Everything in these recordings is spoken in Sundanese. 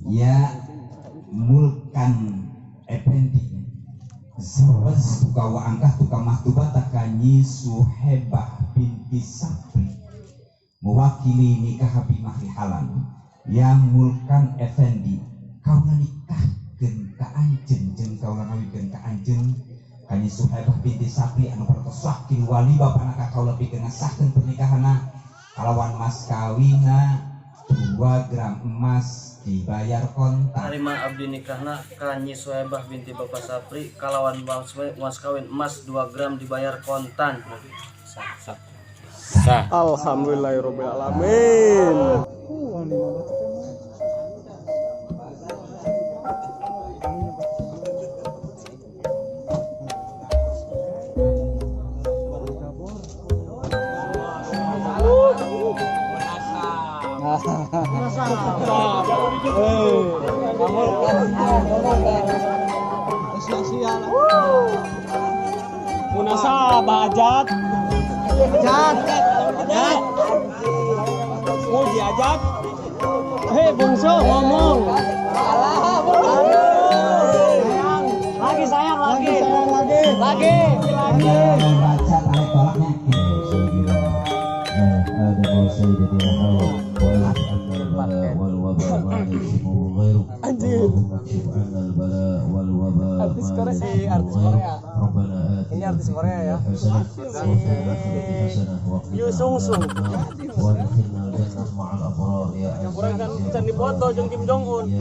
Ya Mulkan Effendi zawaztuka wa angkahtuka mahtubata ka Nyi Suhaibah binti Sapri mewakili nikah bi mahri halal. Ya Mulkan Effendi kaula nikahkeun ka anjeun jeung kaula ngawinkeun ka anjeun ka Nyi Suhaibah binti Sapri anu parantos wakil wali bapana ka kaula pikeun ngesahkeun pernikahanna kalawan mas kawina 2 gram emas dibayar kontan. Tarima abdi nikahna ka Nyi Suhaibah binti Bapak Sapri kalawan mas kawin emas 2 gram dibayar kontan. Sah. Sah. Alhamdulillahirabbil alamin. Munasabah ajat. Ajat. Ajat. Muji ajat. Hei bungsu ngomong. Lagi sayang lagi. Lagi. Lagi. Baca tarik tolaknya. Anjir. Artis Korea, artis Korea. Ini artis Korea ya. Yu Sung Sung. Kurang kan can dipoto jeung Kim Jong Un.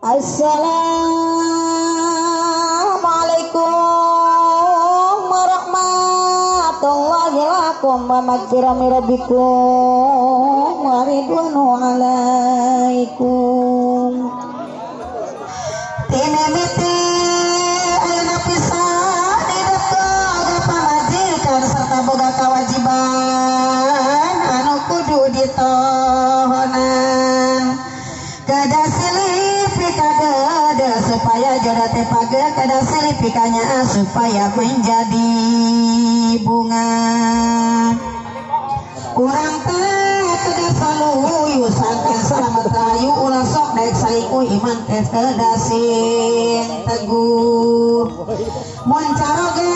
Assalamualaikum warahmatullahi wabarakatuh. Wa magfirah min rabbikum wa ridwanu alaikum. Tinimiti ayeuna pisan hidup pamajikan serta boga kewajiban anu kudu ditohonan. Kada silip kada supaya jodoh teh page, kada silip pikanya supaya menjadi bunga. Urang teh kada saluyu sangkan selamat rayu ulah sok daek salingkuh iman teh kada sing teguh. Mun caroge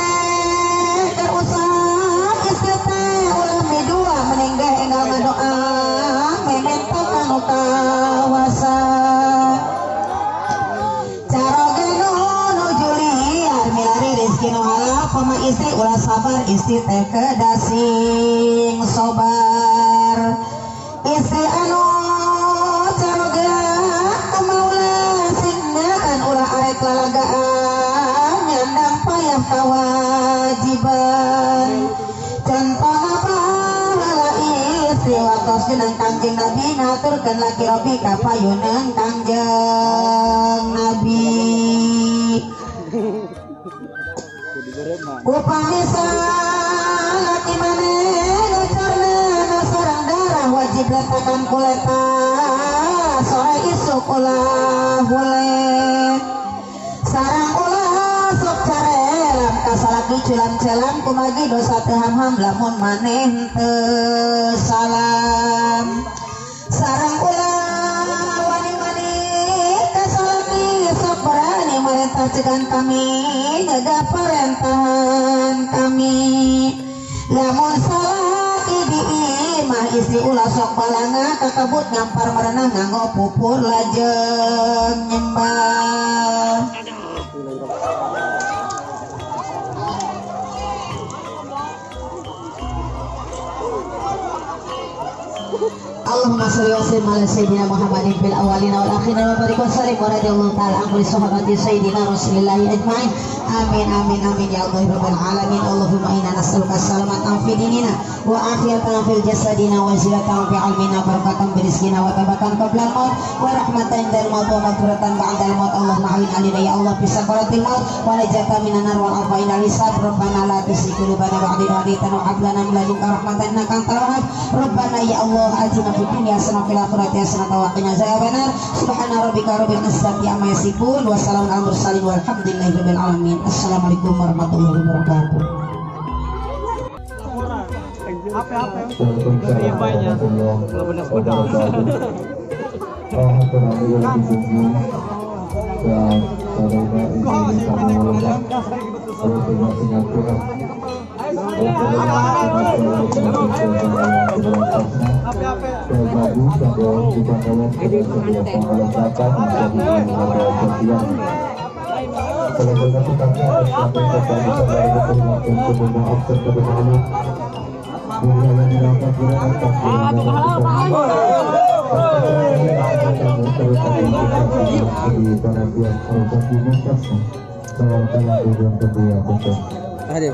keur usah istri teh ulah midua mending ge enggal ngadoa memento kanu kawasa. Caroge nu nuju liar milari rezeki nu halal koma istri ulah sabar istri teh kedah sing sobar. Istri anu caroge kumaula sing nyakan ulah arek lalagaan. kapayunan Kangjeng Nabi ngaturkeun laki Robi kapayunan Kangjeng Nabi. Upami salaki maneh ngacarna sareng darah wajib letakan kuleta sore isuk ulah hule sarang ulah sok carelam kasalaki culam-celam kumagi dosa teu ham-ham lamun maneh teu salam sarang ulah wani-wani kasalaki sok berani merentah cegan kami jaga parentahan kami lamun salaki di imah istri ulah sok balanga kakebut ngampar merenah nganggo pupur lajeng nyembah. Allahumma sholli wa sallim ala sayyidina Muhammadin fil awwalina wal akhirin wa barik wa sallim wa radhiyallahu ta'ala an kulli sahabati sayyidina Rasulillahi ajmain. Amin amin amin ya Allah rabbal alamin. Allahumma inna nas'aluka salamatan fi dinina wa afiyatan fil jasadina wa ziyadatan fi ilmina barakatan bi rizqina wa tabatan qabla al-maut wa rahmatan indal maut wa maghfiratan ba'dal maut. Allahumma a'in alaina ya Allah fi sakaratil maut wa najata minan nar wal afa inal hisab. Rabbana la tuzigh qulubana ba'da idh hadaytana wa hab lana min ladunka rahmatan innaka antal wahhab. Rabbana ya Allah atina fid dunya hasanah wa fil akhirati hasanah wa qina azabannar. Subhana rabbika rabbil izzati amma yasifun wa salamun alal mursalin walhamdulillahi rabbil alamin. Assalamualaikum warahmatullahi wabarakatuh. Aduh.